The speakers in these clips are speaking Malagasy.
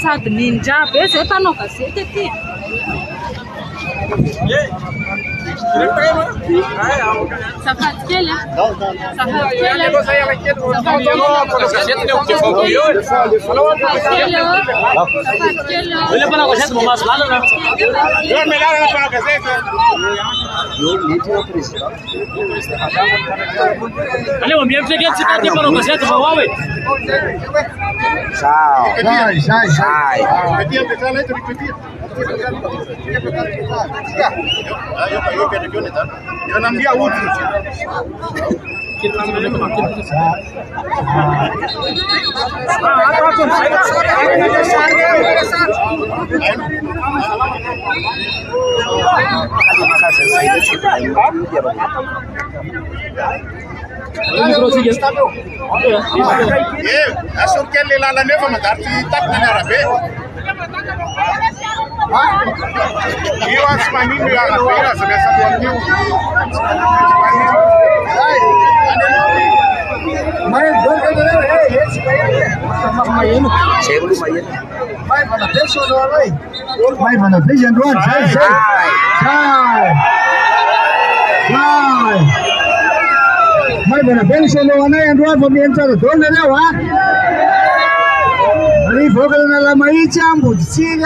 Sady ninja be zay mpanao gazety aty. Azafady kely a. Azafady kely a. Azafady kely a. Azafady kely a. Azafady kely a. Aleo mihevitra kely tsika ty mpanao gazety vao ao e. Zay, zay, zay. Eh, asory kely le lalana eo fa manjary tsy takona ny arabe. Io ah, tsy manino io arabe io, aza miasa loha amin'io. Tsy manino. Maivana be izy androany, zay, zay. Zay. Zay. Maivana be ny solo anay androany fa mihaino tsara daholo nareo a. Ry vahoaka Analamahitsy, Amboditsiry,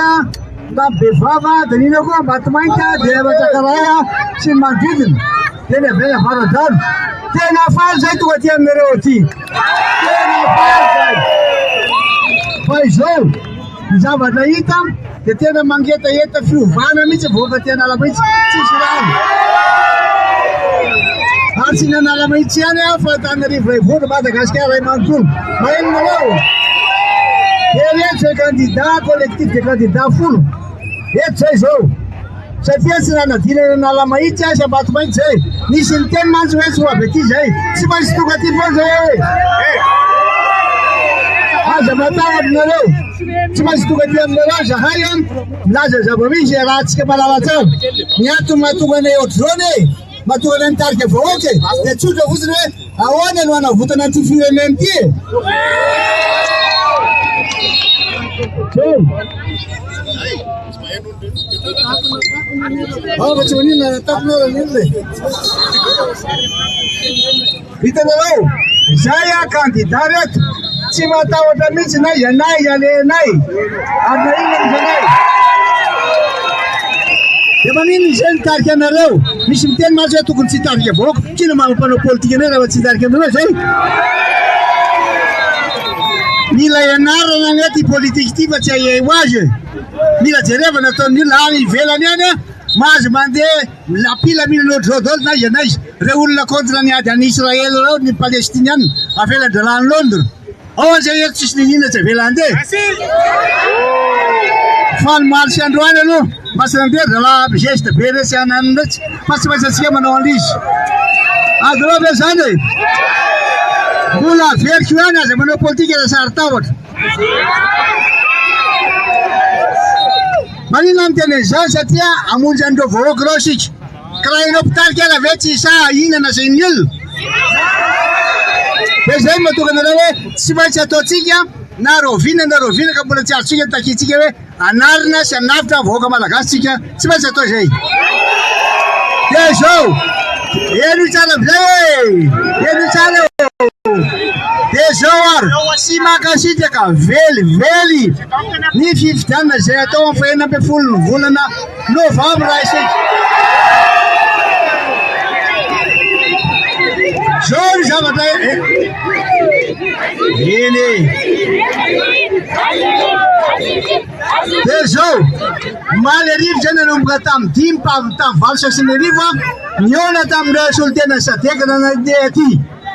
Ambavibevava, dia nino koa Ambatomainty, dia Manjakaray sy ny manodidina. Dia ny avy any Avaradrano. Tena faly zay tonga aty aminareo aty. Tena faly zay. Fa izao, ny zavatra hita dia tena mangetaheta fiovana mihitsy vahoaka aty Analamahitsy. Tsisy rano. Ary tsy ny Analamahitsy ihany fa Antananarivo iray vondro, Madagasikara iray manontolo. Maheno nareo? Dia ireto izay candidat collectif des candidats 10. Eto izay izao. Satria tsy nanadino an'i Analamahitsy aho sy Ambatomainty zay. Nisy niteny mantsy hoe tsy ho avy aty zay. Tsy maintsy tonga aty foana zay aho e. Aza matahotra nareo. Tsy maintsy tonga aty aminareo zahay an. Milaza zava-misy iarahantsika mahalala tsara. Ny antony mahatonga anay ohatr'izao anie e, mahatonga anay mitarika vahoaka e, dia tsotra fotsiny hoe ahoana no hanavotana an'ity firenena ity e. Ao fa tsy maninona na tapina ara ny olona e. Hitanareo, izay a candidat reto, tsy matahotra mihitsy na iza na iza alehanay, ary na inona misy anay. Dia maninona izay mitarika anareo? Misy miteny mantsy hoe tokony tsy hitarika vahoaka. Kina maha mpanao politika anay raha tsy hitarika anareo izay. Mila ianarana anie ity politika ity fa tsy haihay ho azy e. Mila jerevana ataon'ny olona any ivelany any a, mahazo mandeha milampilamina ohatr'izao daholo na aiza na aiza. Ireo olona contre ny ady any Israël ireo, ny Palestiniana, avelan-drahalahy any Londres. Ao an'izay eto tsisy niniana tsy avela handeha. Fa ny omaly sy androany aloha mba tsy nandeha ry zalahy geste be retsy ananona retsy fa tsy maintsy antsika manao an'ilay izy. Azonareo ve zany e? Mbola averiko ihany aza manao politika raha saro-tahotra. Maninona miteny an'izany satria hamonjy an'ireo vahoaka ireo isika. Ka raha ianao mpitarika ara ve tsy sahy hihinana izay ny olona? Dia izay no mahatonga anareo hoe tsy maintsy ataontsika na rahoviana na rahoviana ka mbola tsy azontsika ny takintsika hoe hanarina sy hanavotra ny vahoaka malagasy tsika. Tsy maintsy atao izay. Dia izao, henoy tsara amin'izay e! Henoy tsara e! Dia izao ary, tsy mankasitraka velively ny fifidianana izay atao amin'ny fahenina ambin'ny folon'ny volana Novambra isika. Zao ny zavatra eny e. Dia zao, omaly hariva izay nanomboka tamin'ny dimy tamin'ny valo sy 10 aho, nihaona tamin'ireo solontenan'ny Sadec nandeha aty.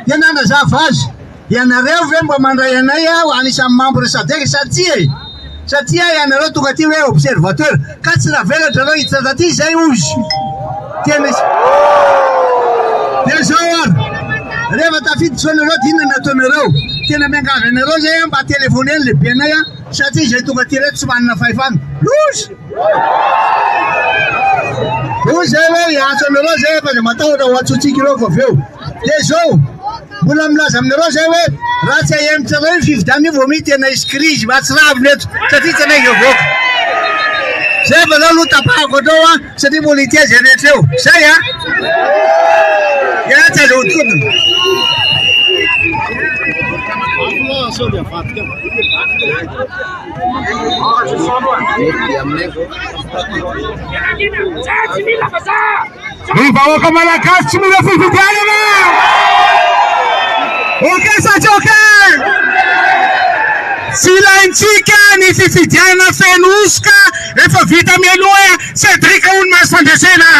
Dia nanazava azy. Ianareo ve mba mandray anay aho anisan'ny membre sadec sa tsia e? Satria ianareo tonga aty hoe observateur ka tsy navelatra anao hiditra taty izay ozy. Tena izy. Dia zao ary, rehefa tafiditra zao nareo dia inona no ataonareo? Tena miangavy anareo zay aho mba telephonez ny lehibenay aho satria izay tonga aty reto tsy manana fahefana. Loza! Hoy zay hoe hiantso anareo zay fa aza matahotra ho antsointsika ireo vao avy eo. Dia zao. Mbola milaza aminareo zay hoe Raha tsy ahemotrareo io fifidianana io vao miha tena hisy crise mahatsiravina eto satria tsy hanaiky hivoaka. Zay fa zao aloha tapahako hatreo an, satria mbola hitia zay rehetra eo. Zay an! Dia tsy azo ahodikodina. Ny vahoaka malagasy tsy mila fifidianana! Ok sa tsy ok? Tsy ilaintsika ny fifidianana feno hosoka efa vita mialoha hoe Cédric hono mahazo fandresena.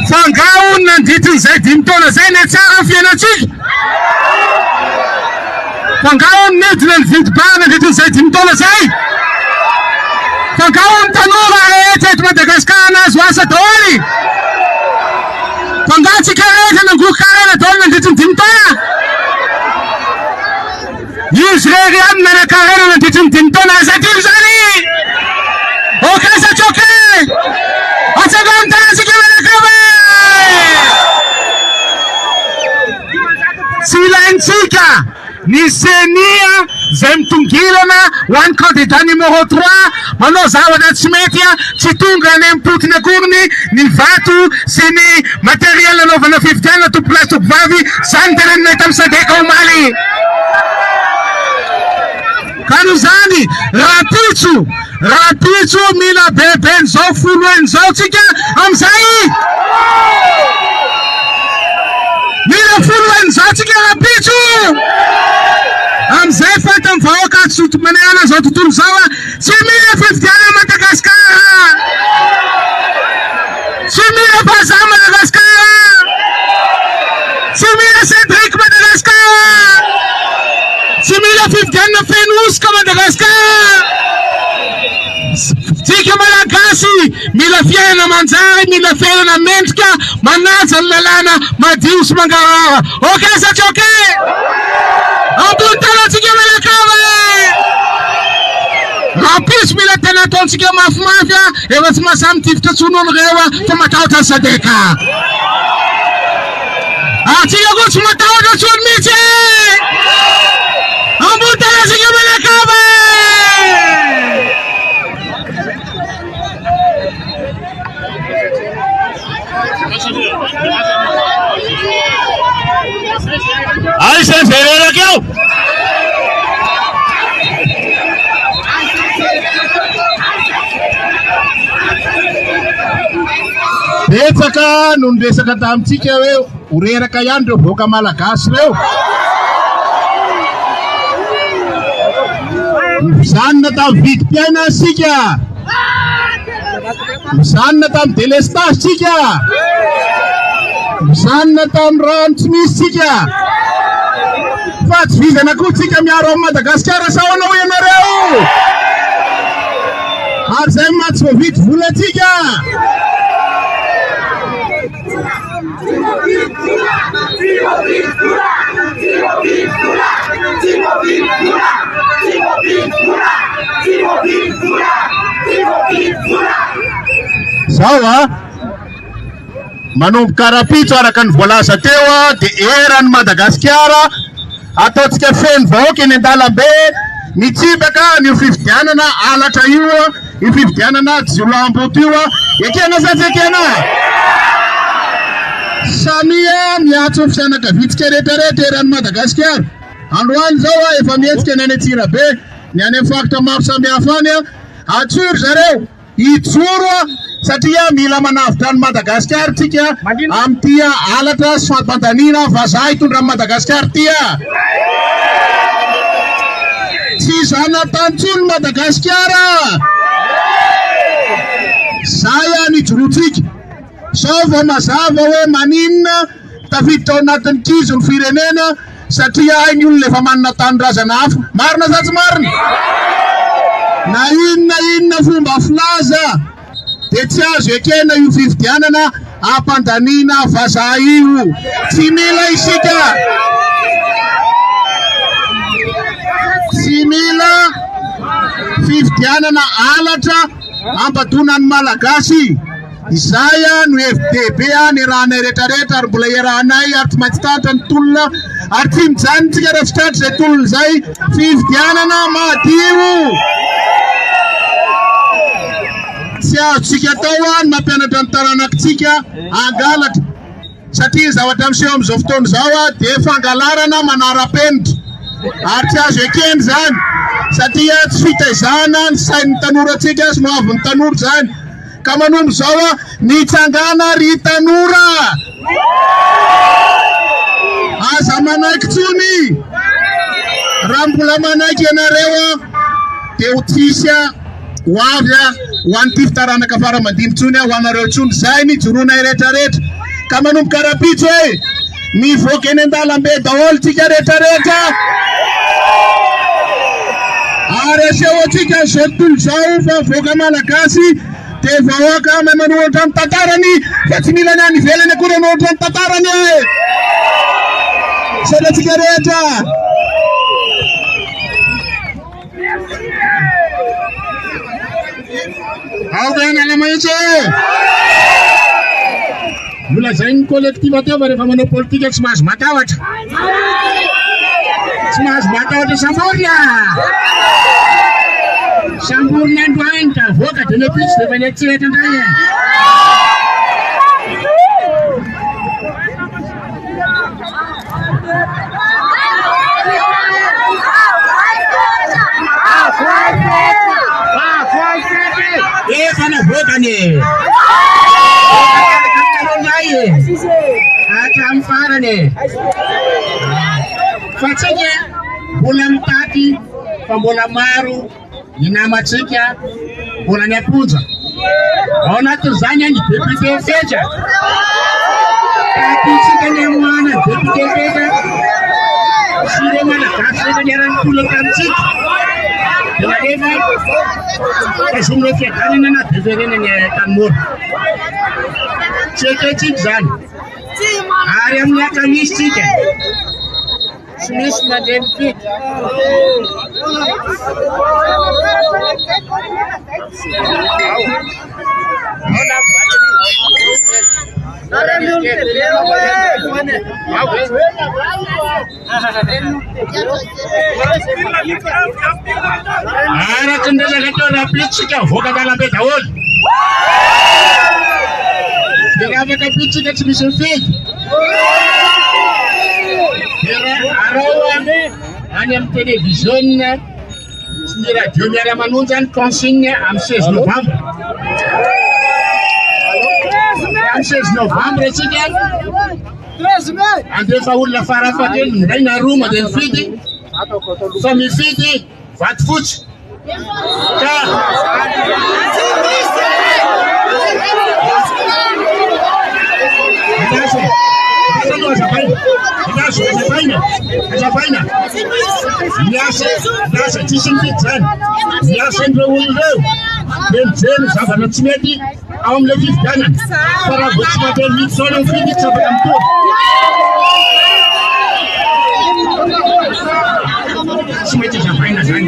Fa angaha hono nandritrin'izay dimy taona izay nihatsara ny fiainantsika? Fa angaha hono nidina ny vidim-bary nandritrin'izay dimy taona izay? Fa angaha hono tanora rehetra eto Madagasikara nahazo asa daholo? Fa angaha tsika rehetra nangoron-karena daholo nandritry ny dimy taona? Izy irery ihany no nanan-karena nandritry ny dimy taona, aza adino izany! Ok sa tsy ok? Atsangano ny tanantsika mianakavy e! Tsy ilaintsika ny ceni izay mitongilana ho an'ny candidat numéro trois manao zavatra tsy mety, tsy tonga any am-potony akory ny ny vato sy ny matériel anaovana fifidianana tompolahy sy tompovavy, izany no teneninay tamin'ny Sadec omaly. Ka noho izany, rahampitso, rahampitso mila beben'izao folo heny izao tsika amin'izay. Mila folo heny izao tsika rahampitso. Amin'izay fantan'ny vahoaka tsy manerana izao tontolo izao, tsy mila fifidianana Madagasikara. Tsy mila vazaha Madagasikara. Tsy mila Cédric Madagasikara. Tsy mila fifidianana feno hosoka Madagasikara. Tsika Malagasy mila fiainana manjary, mila fiainana mendrika, manaja ny lalàna, madio sy mangarahara. Ok sa tsy ok? Ambony tanantsika mianakavy e! Rahampitso mila tena ataontsika mafimafy a, efa tsy mahasahy mitifitra intsony hono ireo a, fa matahotra ny Sadec. Ary tsika koa tsy matahotra intsony mihitsy e! Ambony tanantsika mianakavy e! Aiza izay reraka eo? Betsaka no niresaka tamintsika hoe ho reraka ihany ireo vahoaka malagasy ireo. Nozanina tamin'ny vidim-piainana isika. Nozanina tamin'ny délestage tsika. Nozanina tamin'ny rano tsy misy tsika. Fa tsy vizana koa tsika miaro an'i Madagasikara sa ahoana hoy ianareo? Ary izay maha tsy voavidy vola antsika. Zao a, manomboka rahampitso araka ny voalaza teo a, dia eran'i Madagasikara ataontsika feno vahoaka eny an-dalambe mitsipaka an'io fifidianana halatra io, io fifidianana jiolahimboto io a, ekena sa tsy ekena? Samia miantso ny fianakaviantsika rehetrarehetra eran'i Madagasikara. Androany izao a, efa mihetsika ny any Antsirabe, ny any amin'ny faritra maro samihafa any a, antsoy ry zareo hijoro a, satria mila manavotra an'i Madagasikara tsika amin'ity halatra sy fampandaniana vazaha hitondra an'i Madagasikara ity a. Tsy zanatany intsony Madagasikara. Zay a ny ijoroantsika. Zao vao mazava hoe maninona tafiditra ao anatin'ny kizo ny firenena satria hay ny olona efa manana tanindrazana hafa. Marina sa tsy marina? Na inona inona fomba filaza dia tsy azo ekena io fifidianana ampandaniana vazaha io. Tsy mila isika. Tsy mila Fifidianana halatra hampadoana ny Malagasy. Izay no hevi-dehibe niarahanay rehetrarehetra ary mbola iarahanay ary tsy maintsy tratra ny tolona ary tsy mijanona tsika raha tsy tratra izay tolona izay. Fifidianana madio. Tsy azontsika atao ny mampianatra ny taranakitsika hangalatra satria ny zavatra miseho amin'izao fotoana izao dia fangalarana manara-penitra ary tsy azo ekena izany satria tsy fitaizana ny sain'ny tanorantsika sy ny hoavin'ny tanora izany. Ka manomboka izao mitsangàna ry tanora! Aza manaiky tsony! Raha mbola manaiky ianareo dia ho tsisy ho avy ho an'ity taranaka fara aman-dimby tsony ho anareo tsony. Izay ny ijoroanay rehetra rehetra. Ka manomboka rahampitso e! Mivoaka eny an-dalambe daholo tsika rehetra rehetra. Ary aseho antsika izao tontolo izao fa vahoaka malagasy dia vahoaka mahay manoratra ny tantarany fa tsy mila ny any ivelany akory hanoratra ny tantarany e! Misaotra antsika rehetra. Aoka hianala mahitsy e! Nolazain'ny collectif teo fa rehefa manao politika tsy mahazo matahotra. Tsy mahazo matahotra samborina! Samborina androany ka avoaka dia ny ampitso dia efa niantsehatra indray e! Efa navoakany e! Indray e! Hatramin'ny farany e! Fa tsika mbola mitaky fa mbola maro ny namantsika mbola any am-ponja. Ao anatin'izany ny député Fetra. Takintsika ny hamoahana ny député Fetra sy ireo Malagasy rehetra niara-nitolona tamintsika. Dia nalefa tazomina ho fiadanana na deferena ny Antanimora. Tsy ekentsika izany. Ary amin'ny alakamisy tsika. Tsy misy mandeha mifidy. Araka ny resaka teo rahampitso tsika mivoaka an-dalambe daholo. Dia raha afaka ampitso tsika tsy misy mifidy. Arao any amin'ny télévision sy ny radio miara-manonja ny consigne amin'ny 16 novembre. Amin'ny 16 novembre isika andefa olona farafahakeliny iray na roa mandeha mifidy fa mifidy vato fotsy ka Azavaina, miasa, miasa, tsisy mifidy zany, miasa ireo olona ireo, dia mijery ny zavatra tsy mety ao amin'ilay fifidianana, fa raha vao tsy mandeha miditra ao ilay mifidy tsy afaka mitory. Tsy maintsy azavaina zany.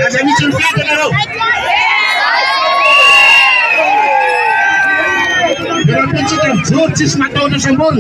Aza misy mifidy ianareo. Ireo mpitsika mijoro tsisy matahotra samborina.